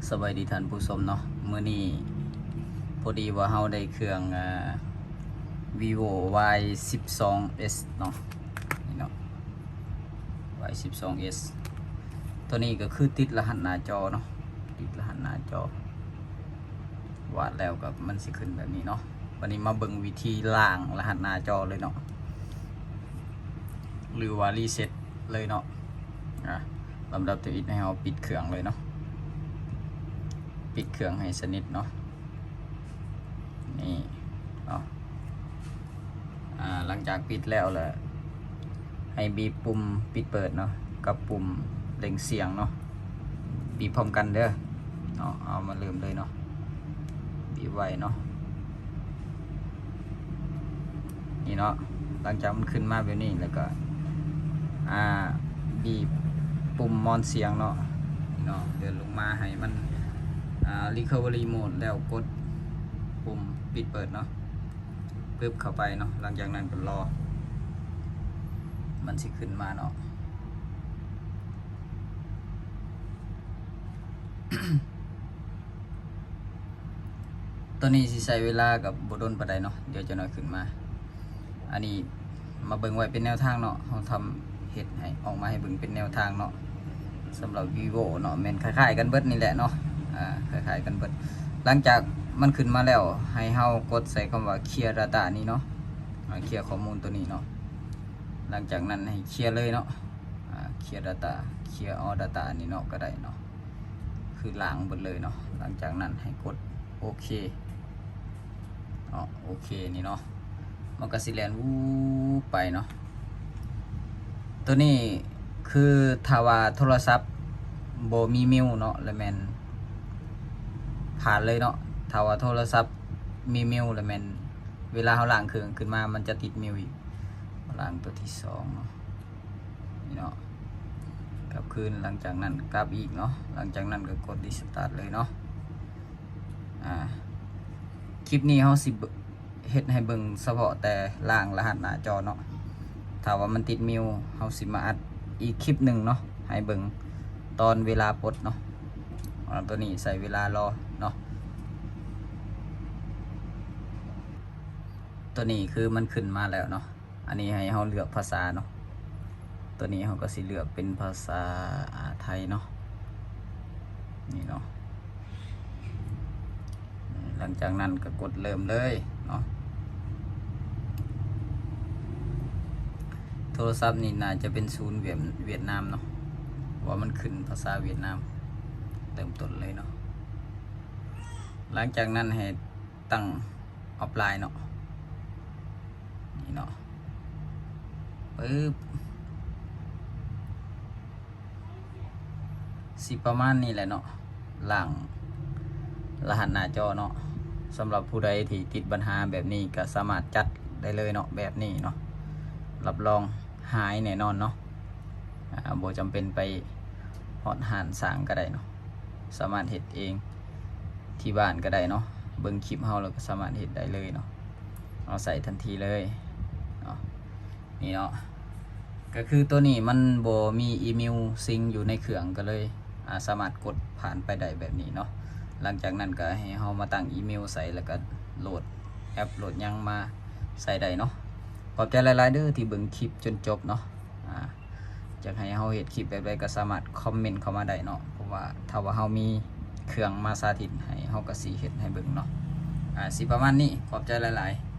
ສະບາຍດີທ່ານຜູ້ຊົມເນາະ, ມື້ນີ້ພໍດີວ່າເຮົາໄດ້ເຄື່ອງ ເອີ ວິໂວ ວາຍສິບສອງເອັສເນາະ, ນີ້ເນາະ ວາຍສິບສອງເອັສ ຕົວນີ້ກໍຄືຕິດລະຫັດໜ້າຈໍເນາະ, ຕິດລະຫັດໜ້າຈໍ ວາດແລ້ວກໍມັນຊິຂຶ້ນແບບນີ້ເນາະ. ບັດນີ້ມາເບິ່ງວິທີລ້າງລະຫັດໜ້າຈໍເລີຍເນາະ ຫຼືວ່າຣີເຊັດເລີຍເນາະ. ອາ ລຳດັບທີໜຶ່ງໃຫ້ເຮົາປິດເຄື່ອງເລີຍເນາະ, ປິດເຄື່ອງໃຫ້ສະໜິດເນາະ, ນີ້ເນາະ. ອາ ຫຼັງຈາກປິດແລ້ວລະ ໃຫ້ບີບປຸ່ມປິດເປີດເນາະ ກັບປຸ່ມເລັ່ງສຽງເນາະ, ບີບພ້ອມກັນເດີເນາະ. ເອົາ ມາເລີ່ມເລີຍເນາະ, ບີບໄວ້ເນາະ. ນີ້ເນາະ, ຫຼັງຈາກມັນຂຶ້ນມາແບບນີ້ແລ້ວກໍ ອາ ບີບປຸ່ມມອນສຽງເນາະ, ເນາະ ເລື່ອນລົງມາໃຫ້ມັນ ອາ ຣີຄັບເວີຣີໂໝດ ແລ້ວກົດປຸ່ມປິດເປີດເນາະ, ປຶບ ເຂົ້າໄປເນາະ. ຫຼັງຈາກນັ້ນກໍລໍມັນຊິຂຶ້ນມາເນາະ. ຕົວນີ້ຊິໃຊ້ເວລາກັບບໍ່ດົນປານໃດເນາະ, ດຽວຈັກໜ້ອຍຂຶ້ນມາ. ອັນນີ້ມາເບິ່ງໄວ້ເປັນແນວທາງເນາະ, ເຮົາທຳເຮັດໃຫ້ ອອກມາໃຫ້ເບິ່ງເປັນແນວທາງເນາະ. ສຳລັບວິໂວເນາະ ແມ່ນຄ້າຍໆກັນເບິດນີ້ແຫຼະເນາະ, ອາ ຄ້າຍໆກັນເບິດ. ຫຼັງຈາກມັນຂຶ້ນມາແລ້ວ ໃຫ້ເຮົາກົດໃສ່ຄຳວ່າເຄຍດາຕ້ານີ້ເນາະ, ອາ ເຄຍຂໍ້ມູນຕົວນີ້ເນາະ. ຫຼັງຈາກນັ້ນໃຫ້ເຄຍເລີຍເນາະ, ອາ ເຄຍດາຕ້າ ເຄຍອອດາຕ້ານີ້ເນາະ ກໍໄດ້ເນາະ, ຄືລ້າງເບິດເລີຍເນາະ. ຫຼັງຈາກນັ້ນໃຫ້ກົດໂອເຄເນາະ, ໂອເຄນີ້ເນາະ, ມັນກໍຊິແລ່ນວູບໄປເນາະ. ຕົວນີ້ຄືຖ້າວ່າໂທລະສັບບໍ່ມີມິວເນາະ ລະແມ່ນຜ່ານເລີຍເນາະ. ຖ້າວ່າໂທລະສັບມີມິວ ລະແມ່ນເວລາເຮົາລ້າງເຄື່ອງຂຶ້ນມາ ມັນຈະຕິດມິວອີກ. ລ້າງຕົວທີສອງເນາະ, ນີ້ເນາະ, ກັບຄືນ. ຫຼັງຈາກນັ້ນກັບອີກເນາະ, ຫຼັງຈາກນັ້ນກໍກົດຣີສະຕາດເລີຍເນາະ. ອາ ຄລິບນີ້ເຮົາຊິ ເຮັດໃຫ້ເບິ່ງສະເພາະແຕ່ລ້າງລະຫັດໜ້າຈໍເນາະ. ຖ້າວ່າມັນຕິດມິວ ເຮົາຊິມາອັດອີກຄລິບໜຶ່ງເນາະ ໃຫ້ເບິ່ງຕອນເວລາປົດເນາະ. ອາ ຕົວນີ້ໃຊ້ເວລາລໍເນາະ. ຕົວນີ້ຄືມັນຂຶ້ນມາແລ້ວເນາະ. ອັນນີ້ໃຫ້ເຮົາເລືອກພາສາເນາະ, ຕົວນີ້ເຮົາກໍຊິເລືອກເປັນພາສາ ອາ ໄທເນາະ, ນີ້ເນາະ. ຫຼັງຈາກນັ້ນກໍກົດເລີ່ມເລີຍເນາະ. ໂທລະສັບນີ້ໜ້າຈະເປັນສູນຫວຽດ ຫວຽດນາມເນາະ, ເພາະວ່າມັນຂຶ້ນພາສາຫວຽດນາມ. ເລີ່ມຕົ້ນເລີຍເນາະ. ຫຼັງຈາກນັ້ນໃຫ້ຕັ້ງອອຟລາຍເນາະ, ນີ້ເນາະ, ປຶບ. ຊິປະມານນີ້ແຫຼະເນາະ, ລ້າງລະຫັດໜ້າຈໍເນາະ. ສຳລັບຜູ້ໃດທີ່ຕິດບັນຫາແບບນີ້ ກໍສາມາດຈັດໄດ້ເລີຍເນາະ, ແບບນີ້ເນາະ, ຮັບຮອງຫາຍແນ່ນອນເນາະ. ອາ ບໍ່ຈຳເປັນໄປຮອດຮ້ານຊ່າງກໍໄດ້ເນາະ, ສາມາດເຮັດເອງທີ່ບ້ານກໍໄດ້ເນາະ. ເບິ່ງຄລິບເຮົາແລ້ວກໍສາມາດເຮັດໄດ້ເລີຍເນາະ, ເອົາໃສ່ທັນທີເລີຍເນາະ. ນີ້ເນາະ, ກໍຄືໂຕນີ້ມັນບໍ່ມີອີເມວຊິງຢູ່ໃນເຄື່ອງ ກໍເລີຍ ອາ ສາມາດກົດຜ່ານໄປໄດ້ແບບນີ້ເນາະ. ຫຼັງຈາກນັ້ນກໍໃຫ້ເຮົາມາຕັ້ງອີເມວໃສ່ ແລ້ວກໍໂຫຼດແອັບໂຫຼດຫຍັງມາໃສ່ໄດ້ເນາະ. ຂອບໃຈຫຼາຍໆເດີທີ່ເບິ່ງຄລິບຈົນຈົບເນາະ. ອາ ຢາກໃຫ້ເຮົາເຮັດຄລິບແບບໃດກໍສາມາດຄອມເມັນເຂົ້າມາໄດ້ເນາະ, ເພາະວ່າຖ້າວ່າເຮົາມີເຄື່ອງມາສາທິດໃຫ້ ເຮົາກໍຊິເຮັດໃຫ້ເບິ່ງເນາະ. ອາ ຊິປະມານນີ້, ຂອບໃຈຫຼາຍໆ.